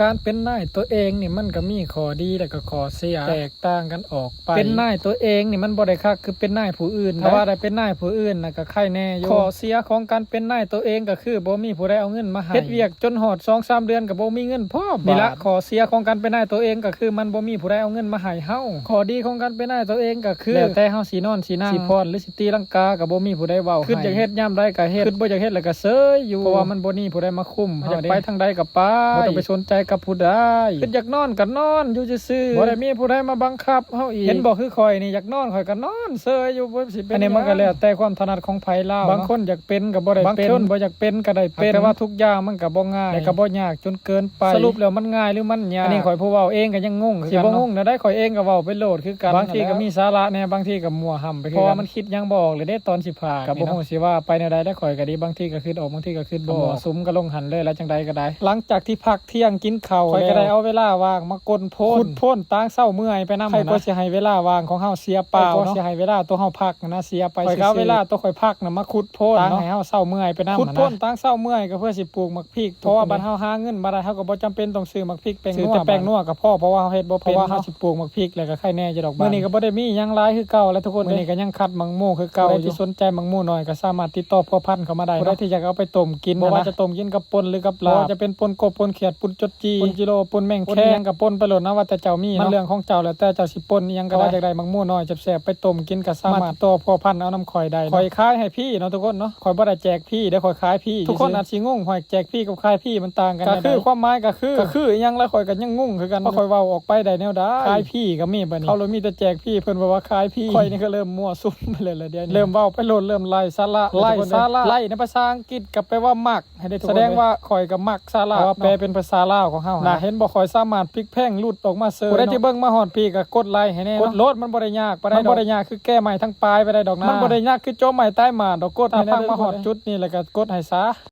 ການເປັນນາຍຕົວເອງນີ້ ມັນກໍມີຂໍ້ດີ ແລະກໍຂໍ້ເສຍແຕກຕ່າງກັນອອກໄປ. ເປັນນາຍຕົວເອງນີ້ ມັນບໍ່ໄດ້ຄັກຄືເປັນນາຍຜູ້ອື່ນ. ຖ້າວ່າໄດ້ເປັນນາຍຜູ້ອື່ນນະ ກໍໄຄແນ່ຢູ່. ຂໍ້ເສຍຂອງການເປັນນາຍຕົວເອງກໍຄື ບໍ່ມີຜູ້ໃດເອົາເງິນມາໃຫ້. ເຮັດວຽກຈົນຮອດສອງສາມເດືອນກໍບໍ່ມີເງິນພໍບາດ. ນີ້ລະ ຂໍ້ເສຍຂອງການເປັນນາຍຕົວເອງກໍຄື ມັນບໍ່ມີຜູ້ໃດເອົາເງິນມາໃຫ້ເຮົາ. ຂໍ້ດີຂອງການເປັນນາຍຕົວເອງກໍຄື ແລ້ວແຕ່ເຮົາຊິນອນຊິນັ່ງ ຊິຟ້ອນ ຫຼືຊິຕີລັງກາ ກໍບໍ່ມີຜູ້ໃດເວົ້າໃຫ້. ຄິດຢາກເຮັດຍາມໃດກໍເຮັດ ຄິດບໍ່ຢາກເຮັດແລ້ວກໍເຊີຍຢູ່ ເພາະວ່າມັນບໍ່ມີຜູ້ໃດມາຄຸມເຮົາເດ້. ຢາກໄປທາງໃດກໍໄປ ບໍ່ຕ້ອງໄປສົນໃຈກັບຜູ້ໃດ. ຄິດຢາກນອນກໍນອນຢູ່ຊື່ໆ ບໍ່ໄດ້ມີຜູ້ໃດມາບັງຄັບເຮົາອີກ. ເຫັນບໍ່ ຄືຂ້ອຍນີ້ ຢາກນອນຂ້ອຍກໍນອນເຊີຍຢູ່ ບໍ່ຊິເປັນຫຍັງ. ອັນນີ້ມັນກໍແລ້ວແຕ່ຄວາມຖະໜັດຂອງໃຜລາວເນາະ. ບາງຄົນຢາກເປັນກໍບໍ່ໄດ້ເປັນ ບາງຄົນບໍ່ຢາກເປັນກໍໄດ້ເປັນ. ແຕ່ວ່າທຸກຢ່າງມັນກໍບໍ່ງ່າຍ ແລະກໍບໍ່ຍາກຈົນເກີນໄປ. ສະຫຼຸບແລ້ວມັນງ່າຍ ຫຼືມັນຍາກ? ອັນນີ້ຂ້ອຍຜູ້ເວົ້າເອງກໍຍັງງົງຄືກັນ. ຊິບໍ່ງົງແນວໃດ ຂ້ອຍເອງກໍເວົ້າໄປໂລດຄືກັນ. ບາງທີກໍມີສາລະແດ່ ບາງທີກໍມົວຫຳໄປຄືກັນ ເພາະວ່າມັນຄິດຫຍັງບໍ່ອອກເລີຍເດ້ຕອນຊິພາກ. ກໍບໍ່ຮູ້ຊິວ່າໄປແນວໃດແດ່ ຂ້อยກໍດີ ບາງທີກໍຄິດອອກ ບາງທີກໍຄິດບໍ່ອອກ. ໝໍສຸມກໍລົງຫັ້ນເລີຍລະ ຈັ່ງໃດກໍໄດ້. ຫຼັງຈາກທີ່ພັກທ່ຽງກິນເຂົ້າ ຂ້ອຍກໍໄດ້ເອົາເວລາວ່າງມາກົ້ນໂພນ ຂຸດໂພນຕາງເຊົ້າເມື່ອຍໄປນຳ. ໃຜກໍຊິໃຫ້ເວລາວ່າງຂອງເຮົາເສຍເປົ່າເນາະ ໃຜກໍຊິໃຫ້ເວລາຕົວເຮົາພັກນະເສຍໄປ. ຂ້ອຍກໍເອົາເວລາຕົວຂ້ອຍພັກນະມາຂຸດໂພນເນາະ ໃຫ້ເຮົາເຊົ້າເມື່ອຍໄປນຳ. ຂຸດໂພນຕາງເຊົ້າເມື່ອຍກໍເພື່ອຊິປູກໝາກພິກ ເພາະວ່າບັດເຮົາຫາເງິນມາໄດ້ ເຮົາກໍບໍ່ຈຳເປັນຕ້ອງຊື້ໝາກພິກແປ້ງນົວ. ບາດນີ້ ແລ້ວກໍພໍ ເພາະວ່າເຮົາເຮັດບໍ່ເປັນ ເພາະວ່າເຮົາຊິປູກໝາກພິກແລ້ວກໍໄຄແນ່ຢູ່ດອກ. ມື້ນີ້ກໍບໍ່ໄດ້ມີຫຍັງຫຼາຍຄືເກົ່າແຫຼະທຸກຄົນເອີຍ. ມື້ນີ້ກໍຍັງຄັດໝາກໂມຄືເກົ່າຢູ່. ຜູ້ໃດທີ່ສົນໃຈໝາກໂມໜ້ອຍກໍສາມາດຕິດຕໍ່ພົວພັນເຂົ້າມາໄດ້ເນາະ. ຜູ້ໃດທີ່ຢາກເອົາໄປຕົ້ມກິນ ບໍ່ວ່າຈະຕົ້ມກິນກັບປົ່ນ ຫຼືກັບລາບ ບໍ່ວ່າຈະເປັນປົ່ນກົບ ປົ່ນຂຽດ ປົ່ນຈົດຈີ່ ປົ່ນຈິໂລ ປົ່ນແມງແຄງ ກໍປົ່ນໄປໂລດນະ ວ່າແຕ່ເຈົ້າມີເນາະ. ມັນເລື່ອງຂອງເຈົ້າແຫຼະ ແຕ່ເຈົ້າຊິປົ່ນອີ່ຫຍັງກໍໄດ້. ຢາກໄດ້ໝາກໂມໜ້ອຍແຊບໆ ໄປຕົ້ມກິນກໍສາມາດຕິດຕໍ່ພົວພັນເອົານຳຂ້ອຍໄດ້ເນາະ. ຂ້ອຍຂາຍໃຫ້ຟຣີເນາະທຸກຄົນເນາະ ຂ້ອຍບໍ່ໄດ້ແຈກຟຣີເດ້ ຂ້ອຍຂາຍຟຣີ. ທຸກຄົນອາດຊິງົງ ຂ້ອຍແຈກຟຣີກັບຂາຍຟຣີມັນຕ່າງກັນ ກໍຄືຄວາມໝາຍກໍຄື ກໍຄືອີ່ຫຍັງລະ ຂ້ອຍກໍຍັງງົງຄືກັນ ຂ້ອຍເວົ້າອອກໄປໄດ້ແນວໃດ. ຂາຍຟຣີກໍມີ ບາດນີ້ເຂົາລະມີແຕ່ແຈກຟຣີ ເພິ່ນເວົ້າວ່າຂາຍຟຣີ. ຂ້ອຍນີ້ກໍເລີ່ມມົວສຸມໄປເລີຍລະ ດຽວນີ້ເລີ່ມເວົ້າໄປໂລດ ເລີ່ມໄລ່ສາລະ ໄລ່ສາລະ ໄລ່ໃນພາສາອັງກິດກໍແປວ່າມັກ ແສດງວ່າຂ້ອຍກໍມັກສາລະ ເພາະວ່າແປເປັນພາສາລາວຂອງເຮົານະ. ເຫັນບໍ່ ຂ້ອຍສາມາດພິກແພງຫຼຸດອອກມາເຊີຍ. ຜູ້ໃດທີ່ເບິ່ງມາຮອດພີ້ກໍກົດໄລ້ໃຫ້ແນ່ ກົດໂລດ ມັນບໍ່ໄດ້ຍາກປານໃດດອກ ມັນບໍ່ໄດ້ຍາກຄືແກ້ໄມ້ທັງປາຍປານໃດດອກນະ ມັນບໍ່ໄດ້ຍາກຄືໂຈະໄມ້ຕາຍໝາດດອກ. ກົດໃຫ້ແນ່ ຖ້າຟັງມາຮອດຈຸດນີ້ແລ້ວກໍກົດໃຫ້ຊະ.